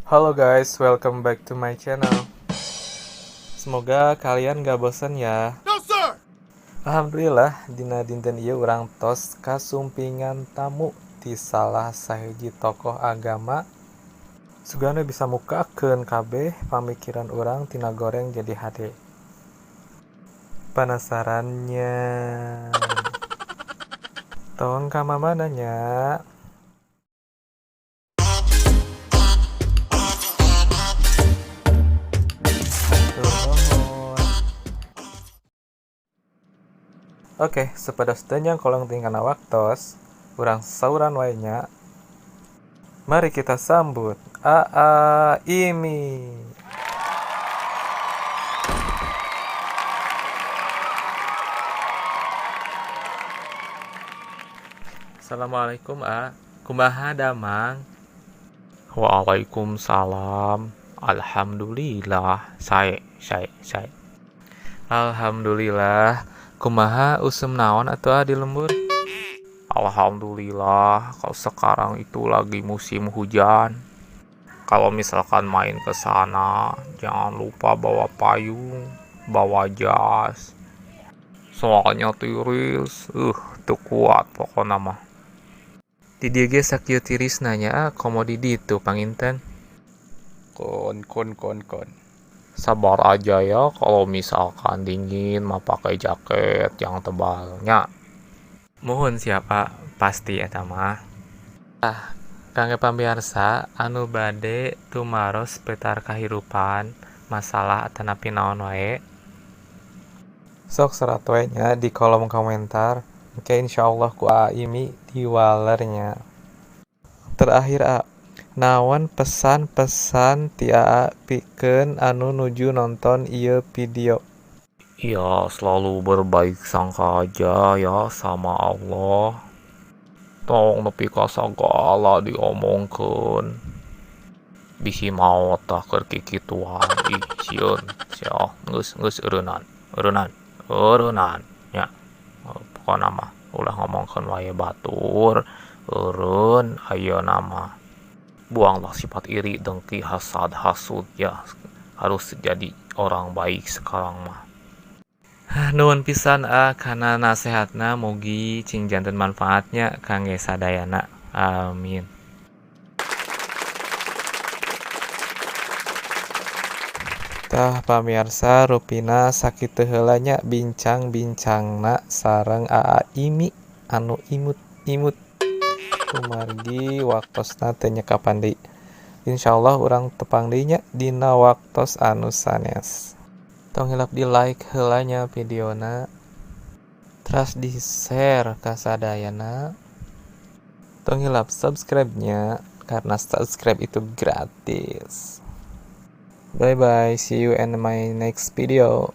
Halo guys, welcome back to my channel. Semoga kalian gak bosen ya. No sir. Alhamdulillah, dina dinten ieu urang tos kasumpingan tamu ti salah sahiji tokoh agama. Sugana bisa mukakeun kabeh pamikiran urang tina goreng jadi hade. Penasarannya. Tong ka mamana nya? Oke, supados teu nyangkolong teuing kana waktos, urang sauran wae nya. Mari kita sambut Aa Imi. Assalamualaikum A. Kumaha damang? Waalaikumsalam. Alhamdulillah. Sae, sae, sae. Alhamdulillah. Kumaha usum naon atuh di lembur? Alhamdulillah, kalau sekarang itu lagi musim hujan. Kalau misalkan main ke sana, jangan lupa bawa payung, bawa jas. Soalnya tiris, teu kuat pokona mah. Di dieu ge sakieu tirisna nya, komo di ditu panginten. Kon kon kon kon. Sabar aja ya, kalau misalkan dingin mah pakai jaket yang tebalnya. Muhun siapa pasti eta mah. Ah, kangge pamiarsa anu bade tumaros seputar kahirupan, masalah atanapi naon wae. Sok serat we nya di kolom komentar. Oke, insyaallah ku Aa Imi diwaler nya. Terakhir A, naon pesan-pesan ti Aa pikeun anu nuju nonton ieu video? Ya, selalu berbaik sangka aja ya sama Allah. Tong nepi ka sagala diomongkeun. Bisi maot tah keur kikituan. Ih, sieun. Sia, geus geus eureunnan, eureunnan, eureunnan nya. Pokona mah ulah ngomongkeun wae batur, eureun ayeuna mah. Buanglah sifat iri, dengki, hasad, hasud ya. Harus jadi orang baik sekarang mah. Nuhun pisan A kana nasehatna, mugi cing janten manfaatnya kangge sadayana. Amin. Tah pamiarsa rupina sakitu heula nya bincang-bincangna sareng Aa Imi anu imut-imut. Kumargi waktosna teu nyekapan deui. Insyaallah urang tepang deui nya dina waktos anu sanes. Tong hilap di like heula nya videona, teras di share ka sadayana. Tong hilap subscribe nya karena subscribe itu gratis. Bye bye, see you in my next video.